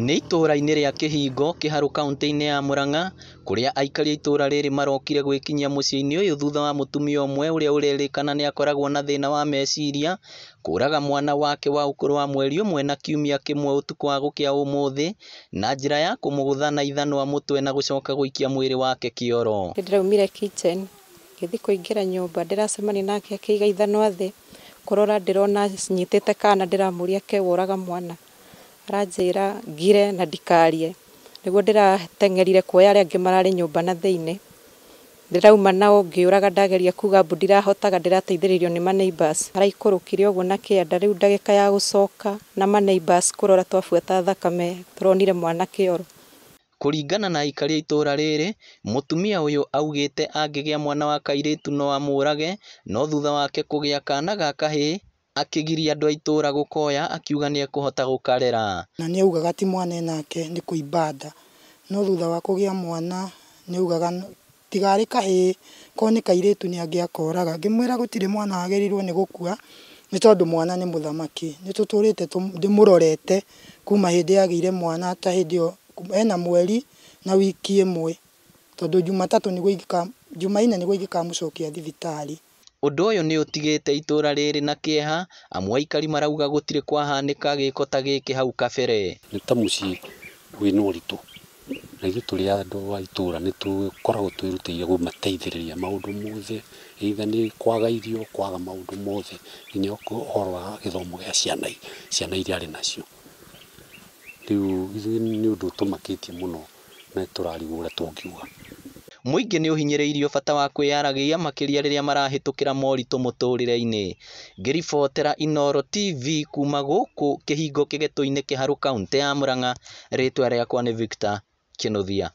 Nĩ itũra-inĩ rĩa Kĩhingo, Kĩharũ kauntĩ-inĩ ya Murang'a, kũrĩa aikari a itũra rĩrĩ marokire gwĩkinyia mũciĩ-inĩ ũyũ thutha wa mũtumia ũmwe ũrĩa ũrerĩkana nĩ akoragwo na thĩna wa meciria, kũraga mwana wake wa ũkũrũ wa mweri ũmwe na kiumia kĩmwe ũtukũ wa gũkĩa ũmũthĩ, na njĩra ya kũmũgũtha na ithanwa mũtwe na gũcoka gũikia mwĩrĩ wake kĩoro. Ndĩraumire kitchen ngĩthiĩ kũingĩra nyũmba ndĩracemania nake akĩiga ithanwa thĩ, kũrora ndĩrona nyitĩte kana ndĩramũria ke woraga mwana, aranjĩra ngire na ndikarie, nĩguo ndĩrateng'erire kuoya arĩa angĩ mararĩ nyũmba na thĩinĩ, ndĩrauma nao ngĩũraga ndageria kuga mbu ndirahotaga ndĩrateithĩrĩrio nĩ ma neighbours, araikũrũkire ũguo na kĩanda rĩu ndagĩka ya gũcoka na ma neighbours kũrora twabuata thakame tũronire mwana kĩoro. Kũringana na aikari a itũra rĩrĩ, mũtumia ũyũ augĩte angĩgĩa mwana wa kairĩtu no amũrage, no thutha wake kũgĩa kana ga kahĩĩ, akĩgiria andũ a itũra gũkoya akiuga nĩekũhota gũkarera. Na nĩ augaga ti mwana enake nĩ kũimba nda, no thutha wa kũgĩa mwana nĩ augaga tiga arĩ kahĩĩ korwo nĩ kairĩtu nĩ angĩakoraga. Ngĩmwĩra gũtirĩ mwana wagĩrĩirwo nĩ gũkua nĩ tondũ mwana nĩ mũthamaki. Nĩ tũtũrĩte ndĩmũrorete kuma hĩndĩ agĩire mwana ta hĩndĩ ĩyo ena mweri na wiki ĩmwe, tondũ Jumatatũ nĩguo Jumanne nĩguo ingĩkamũcokia thibitarĩ. Ũndũ ũyũ nĩ ũtigĩte itũra rĩrĩ na kĩeha, amu aikari marauga gũtirĩ kwahanĩka gĩko ta gĩkĩ hau kabere. Nĩ ta mũciĩ wĩna ũritũ, na ithuĩ tũrĩ andũ a itũra nĩ tũkoragwo twĩrutĩire kũmateithĩrĩria maũndũ mothe, either nĩ kwaga irio, kwaga maũndũ mothe, nginya ũhoro wa gĩthomo gĩa ciana, ciana iria arĩ nacio. Rĩu ithuĩ nĩ ũndũ ũtũmakĩtie mũno na tũrarigwo ũrĩa tũngiuga. Mũingĩ nĩ ũhinyĩrĩirio bata wa kwĩyaragia makĩria rĩrĩa marahĩtũkĩra moritũ mũtũrĩre-inĩ. Ngĩribotera Inooro TV kuma gũkũ Kĩhingo Kĩgetũ-inĩ Kĩharũ kauntĩ ya Murang'a, rĩtwa rĩakwa nĩ Victor Kĩnuthia.